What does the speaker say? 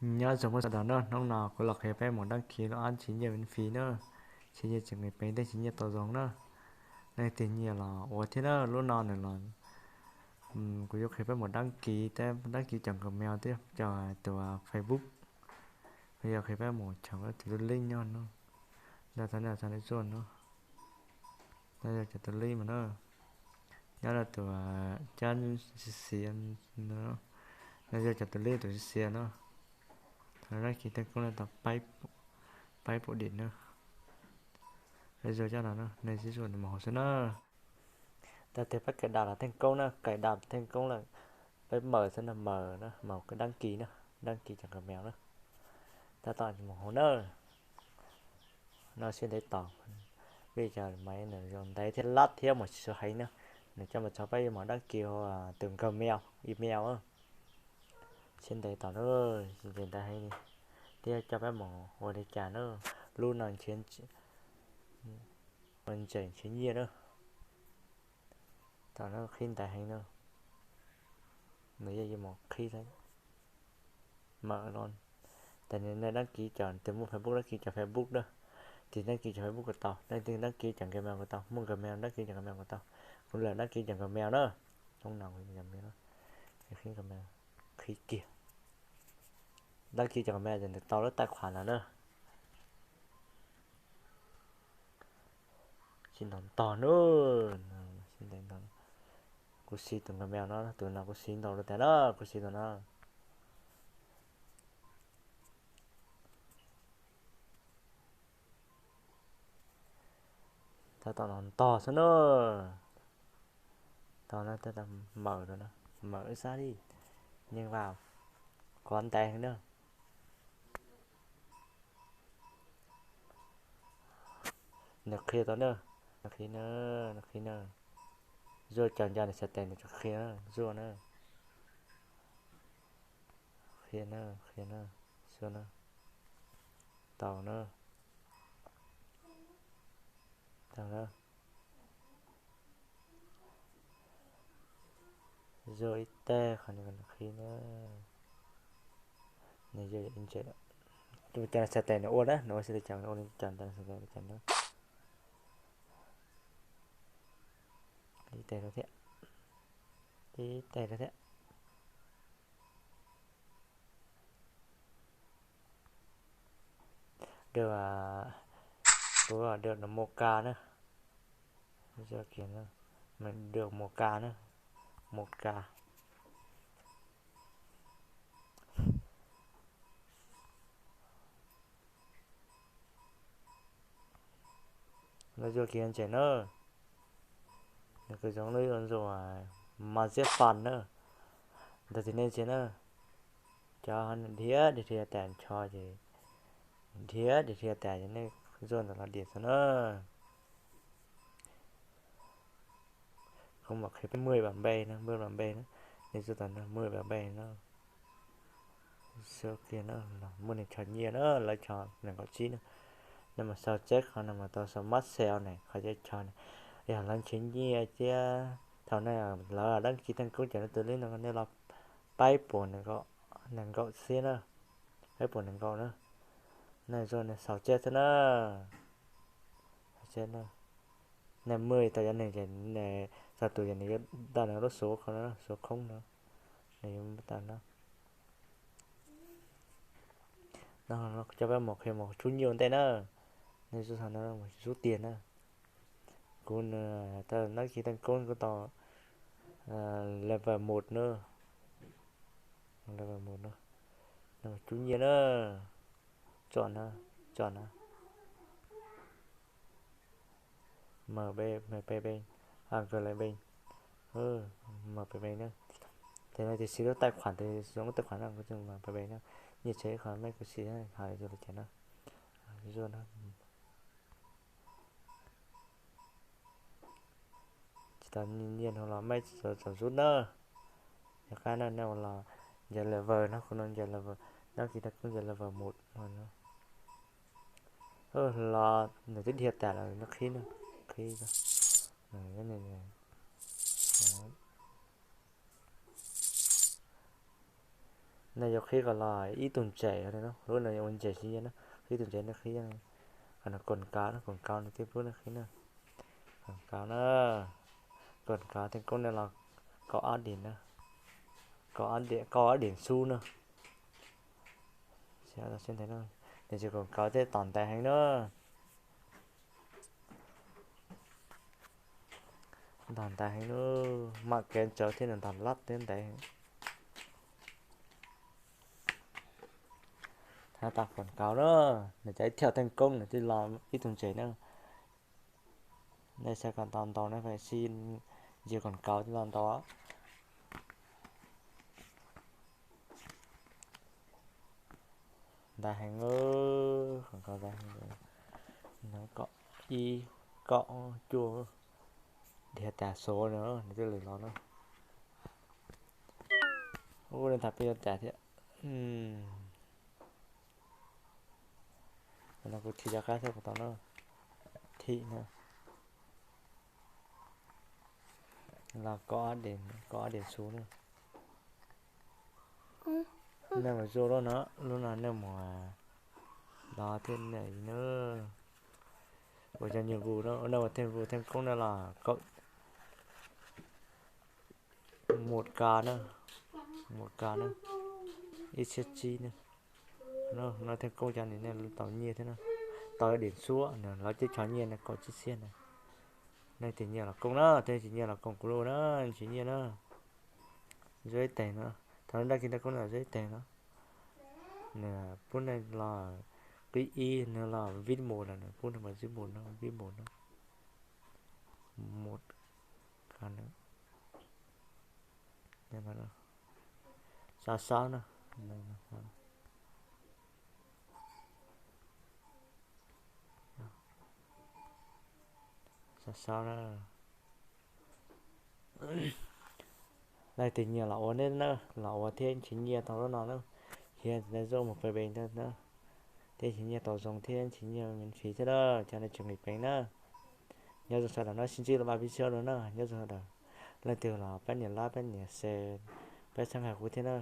Nyob zoo mus sawv daws na, hnub no kuv los qhia peb mus dab kis lub app siv nyiaj miễn phí na, siv nyiaj tsis nqis peev thiab siv nyiaj tau zoo na. Leej twg nyiam los ua thiab na, lub no nws los kuv yuav qhia peb mus dab kis, dab kis cov Gmail thiab cov tus Facebook, kuv yuav qhia peb mus choom tus lub link nyob no. Ntawd txog no txog lub zuaj no, no yog cov tus link mas na, nyob rau tus cab xiav no, no yog cov tus link tus xiav no. Thaum no dab kis teej koob no tau peb puas dim na. Peb zuaj cov no na, nej sib zuaj mus hauv xwb na. Tag tias peb kais dam los teej koob na, kais dam teej koob lawm, peb maws xwb na, maws na, maws dab kis na, dab kis cov Gmail na. Tab tom mus hauv na. No siab ntev tos, vim cov maiv nws zoo ntev thiab lab thiab mus tsis sawv heev na, nws coj mus txog peb yuav mus dab kis ua tus Gmail, email. Siab ntev tos na, siab ntev heev li, thiab coj peb mus ua li cas na, lub no ua ntsej nrhiav nyiaj na. Thaum no qhib ntev heev na, nws yeej yuav mus qhib thiab. Mam los, tes nej dab kis cov twg muaj Facebook dab kis cov Facebook na, tes dab kis cov Facebook kuj tau, nej twg dab kis cov Gmail kuj tau, muaj Gmail dab kis cov Gmail kuj tau. Kuv lam dab kis cov Gmail na, hnub no kuv cov Gmail, qhib Gmail, qhib kiag. Dab kis cov Gmail ces nws tau lub taij khuam no na. Siab ntev tos na, siab ntev tos. Kuv siv tus Gmail no, tus no kuv siv ntau lawm tiag na, kuv siv tus no. Tab tom los ntog xwb na. Tau na, tab tom maws rau na, maws ib sab li, nyeej vaj, kov ntev heev na. Nws qhia tau na, nws qhia na, nws qhia na. Zuaj cov nco nws xav tes nws tsuas qhia na, zuaj na. Qhia na, qhia na, zuaj na. Tau na. Tau na. Zuaj ib teg qhov no qhib na. Nws zuaj ib ntses. Tus cov xav tes nws ua na, nws ua xws li cov ua li cov ntawd xav tes li cov ntawd. Ib teg rau thiab. Ib teg rau thiab. Được, à, được một k nữa. Giờ kia nữa. Mình được một k nữa. Một k. Lawv zuaj kiag ntses na. Nws kuj zoo lub zuaj mas ziab fas na. Ntawd ces nej ntsia na. Cov dhia dhia tas ncho ces, dhia dhia tas ces nej zuaj ntawm los diam xwb na. Kuv mam qhia peb mười bản bè na, mười bản bè na. Nej zuaj tau na, mười bản bè na. Xwb kiag na, muaj neeg cho nyiaj na, lawv cho nees nkaum tsib na. Nej mus xaus txeb qhov no mas tau xaus mab xeos ne, qhov cov cho ne, yog lawv nrhiav nyiaj thiab thaum nej lawv đăng ký thành công cov no tus lib no nej los peb puas nees nkaum, nees nkaum xwb na, peb puas nees nkaum na. Nej zuaj nej xaus txeb xwb na. Xaus txeb na. Nej mười tau cov neeg ces nej xaus tus ces nws yuav tau nws lub số khoob no, số khoob no. Nws yuav tau no. No coj peb mus qhia mus tshub nyiaj ua ntej na. Nej zuaj no mus tshub tiag na. Kuv nws tau đăng ký thành công kuv tau level một na. Level một na. Tshub nyiaj na. Chọn na, chọn na. M B, M P B, a, G L B, M P B na. Ces no ces siv lub tài khoản, ces siv lub tài khoản no, M P B na. Nyiaj tsev qhov mej kuv siv hais yus li cas na. Zuaj na. Tsis tau nyiaj no los mej txhob zub na. Yog qab no nej ua los ncaws level no, kuv no ncaws level, đăng ký thành công ncaws level một no. Los nws twb dhia tas lawm, nws qhib na, qhib. Nej yuav qhib kom los ib tug ntses no, lub no yuav ua ntses siv nyiaj na, qhib tus ntses nej qhib, kom nws koom kav na, koom kav nws thiaj pub nej qhib na. Koom kav na, koom kav thiaj koob nej los kaum ob dim na, kaum ob dim xub na. Nws tsis koom kav thiaj tom ntaiv heev na. Ntog ntaiv heev lub, mam kev tsawv thiab nws ntog lab thiab ntaiv heev. Thaum tas koom kav na, nws cov ib thiaj theej koob nws thiaj los ib tug ntses na. Nej saib kom ntau ntau na, fais si ntsia koom kav thiaj los ntau. Ntaiv heev, koom kav ntaiv heev. Kaum ib, kaum cuaj, dhia tas xov no nws thiaj li los na. Ua li ntawd peb yuav tas thiab. No kuv thim cov qab thiab kuv tau na. Thim na. Los kaum ob dim xu na. Nej mus zuaj lub no, lub no nej mus los thiab na. Ua cov nhiệm vụ na, nej ua theej vus theej koob na los kaum mus ka na, mus ka na, ib txhiab tsib na. No theej koob cov no nej tau nyiaj thiab na. Tau dim suab na, lawv cov nyiaj no kaum tsib txhiab na. Nej tig nyiaj los koob na, tig tsis nyiaj los koom kuv lub na, tsis nyiaj na. Zuaj ib teg no, thaum nej daj kis daj koob no zuaj ib teg no. Nws pub nej los qib ib, nws los vib mus lawm, nws pub nej mus vib mus no, vib mus no. Mus ka na. Xav xav na. Xav xav na. Leej twg nyiam los ua neb na, los ua thiab nrhiav nyiaj tau lub no na. Hiav ntawd zoj mus pem pem ntawd na, thiab nrhiav nyiaj tau zoo thiab nrhiav nyiaj miễn phí thiab na, cov no tseem nqis peev na. Nyob zoo sawv daws na, sib ntsib los pab pib xyab dua na, nyob zoo sawv daws. Leej twg los pab nias like, pab nias share, pab txhawb nqa kuv thiab na.